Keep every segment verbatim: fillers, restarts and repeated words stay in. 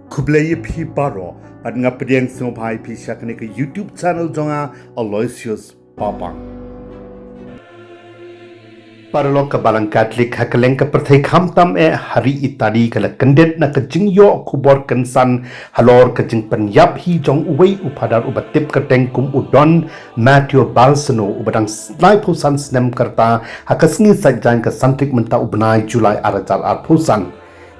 Khublei ïa phi baroh, bad nga pdiang sngewbha ïa phi sha kane ka YouTube channel jong nga, Aloysius Papang. Paralok, ka Balang Katholik ha kylleng ka pyrthei, khamtam eh ha ri Itali, ka la kyndit na ka jingïoh khubor kynsan halor ka jingpynïap hi jong uwei u phadar uba tip kyrteng kum u Don Matteo Balsano, uba dang laiphew san snem ka rta, ha ka sngi Saitjaiñ ka san tarik mynta u bnai July ar hajar arphew san.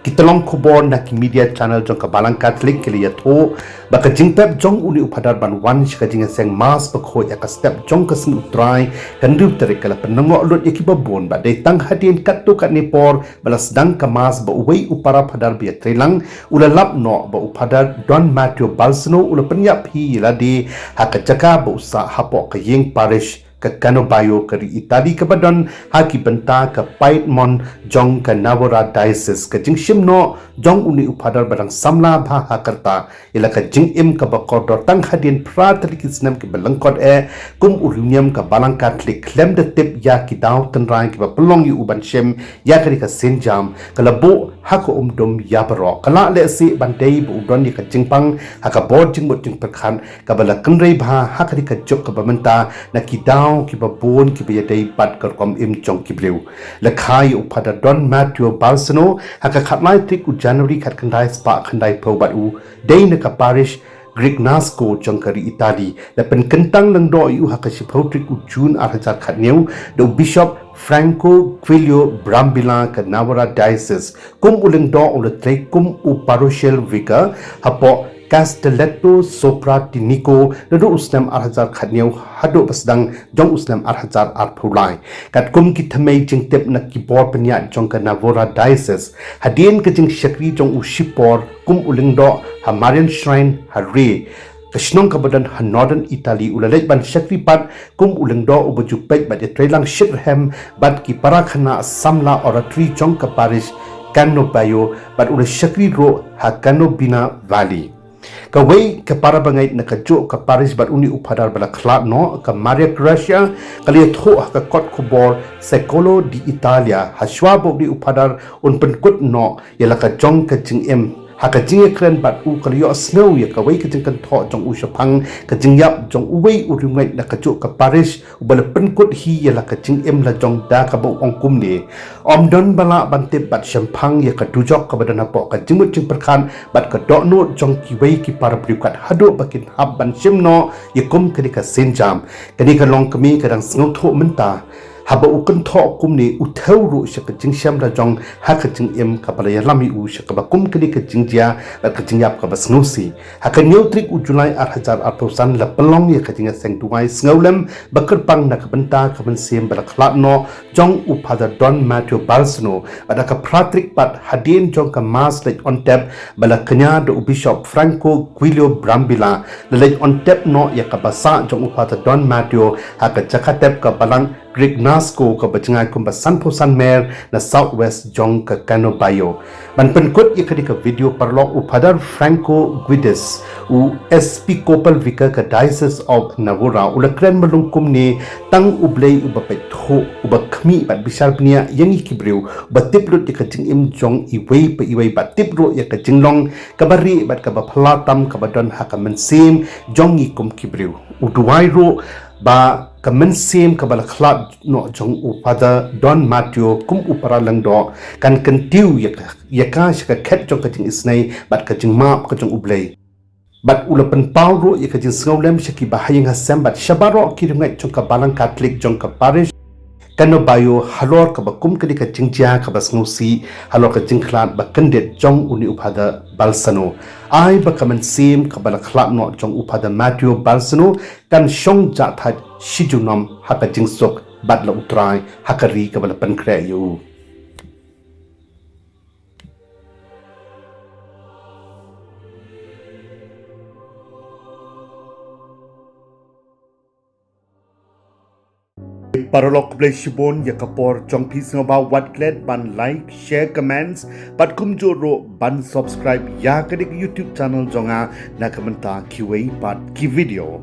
Ki tyllong khubor na ki media channel jong ka Balang Katholik ki la ïathuh ba ka jingpep jong une u phadar ban wan sha ka jingïaseng Mass bakhuid ha ka step jong ka sngi U Trai, ka hynriew tarik, ka la pynlyngngoh lut ïa kiba bun, bad dei tang hadien katto katne por ba la sdang ka Mass ba uwei u para phadar ba ïatreilang u la lap noh ba u Phadar Don Matteo Balsano u la pynïap hi ïa lade ha ka jaka ba u sah hapoh ka ïing parish ka Canobaio, ka ri Itali kaba don ha ki bynta ka Piedmont jong ka Navora Diocese. Ka jingshim noh jong une u phadar ba dang samla bha ha ka rta ïa la ka jingim kaba kordor tang hadien phra tylli ki snem kiba lyngkot eh, kum u riewniam ka Balang Katholik khlem da tip ïa ki daw tynrai kiba pynlong ïa u ban shim ïa kane ka sienjam, ka la buh ha ka umdum ïa baroh. Ka la lehse ban dei ba u don ïa ka jingpang ha ka bor jingmut jingpyrkhat kaba la kynrei bha ha kane ka juk kaba mynta na ki daw kiba bun kiba ïadei bad ka rukom im jong ki briew. La kha ïa u Phadar Don Matteo Balsano ha ka khatlai tarik u January khatkhyndai spah khyndaiphew bad u dei na ka parish Grygnasco jong ka ri Itali. La pynkyntang lyngdoh ïa u ha ka shiphew tarik u June ar hajar khathynñiew da u Bishop Franco Giulio Brambilla ka Navora Diocese. Kum u lyngdoh u la trei kum u parochial vicar hapoh Castelletto sopra Tinico naduh u snem ar hajar khathynñiew haduh ba sdang jong u snem ar hajar arphew lai. Katkum ki thymmei jingtip na ki bor pynïaid jong ka Navora Diocese, hadien ka jingshakri jong u shipor kum u lyngdoh ha Marian Shrine ha Rhe, ka shnong kaba don ha Northern Italy, u la leit ban shakri pat kum u lyngdoh uba ju peit bad ïatreilang shitrhem bad ki para khynnah samla oratory jong ka parish Canobaio, bad u la shakri ruh ha Canobbina Valley. Kawei ka para bangeit na kajuh ka parish bad une u phadar ba la khlad noh, ka Maria Grazia, ka la ïathuh ha ka kot khubor Secolo d'Italia, ha shuwa ba une u phadar un pynkut noh ïa la ka jong ka jingim. Ha ka jingïakren bad u, ka la ïohsngew ïa kawei ka jingkynthoh jong u shaphang ka jingïap jong uwei u riewngeit na kajuh ka parish uba la pynkut hi ïa la ka jingim lajong, da kaba u ong kumne: Ym don ba lah ban tip bad shemphang ïa ka dujok kaba don hapoh ka jingmut jingpyrkhat bad ka dohnud jong kiwei ki para briew kat haduh ba kin hap ban shim noh ïa kum kane ka sienjam. Kane ka longkmie ka dang sngewthuh mynta. Haba u kynthoh kumne, u thew ruh sha ka jingshem lajong ha ka jingim kaba la ïalam ïa u sha kaba kum kane ka jingjia bad ka jingïap kaba sngewsih. Ha ka hynñiew tarik u July ar hajar arphew san la pynlong ïa ka jingïaseng duwai sngewlem ba kyrpang na ka bynta ka mynsiem ba la khlad noh jong u Phadar Don Matteo Balsano, bad ha ka phra tarik pat, hadien jong ka Mass leit on tep ba la kñia da u Bishop Franco Giulio Brambilla, la leit on tep noh ïa ka basah jong u Phadar Don Matteo ha ka jaka tep ka balang Grygnasco kaba jngai kumba sanphew san mer na south west jong ka Canobaio. Ban pynkut ïa kane ka video, paralok, u Phadar Franco Guides, u Episcopal Vicar ka Diocese of Navora, u la kren mlung kumne: Tang U Blei uba peit thuh, uba khmih bad bishar bniah ïa ngi ki briew, uba tip lut ïa ka jingim jong iwei pa iwei bad tip ruh ïa ka jinglong kaba rieh bad kaba phylla tam kaba don ha ka mynsiem jong ngi kum ki briew. U duwai ruh ba ka mynsiem kaba la khlad noh jong u Phadar Don Matteo kum u para lyngdoh kan kyntiew ïa ka, ïa ka sha ka khet jong ka jingisynei bad ka jingmap ka jong U Blei. Bad u la pynpaw ruh ïa ka jingsngewlem sha ki bahaïing hasem bad sha baroh ki riewngeit jong ka Balang Katholik jong ka parish Canobaio halor kaba kum kane ka jingjia kaba sngewsih halor ka jingkhlad ba kyndit jong une u Phadar Balsano. Ai ba ka mynsiem kaba la khlad noh jong u Phadar Matteo Balsano kan shong jahthait shi junom ha ka jingsuk bad la U Trai ha ka ri kaba la pynkhreh ïa u. Paralok, khublei shibun ïa ka por jong phi. Sngewbha wat klet ban like, share, comments bad kumjuh ruh ban subscribe ïa kane ka YouTube channel jong nga na ka bynta kiwei pat ki video.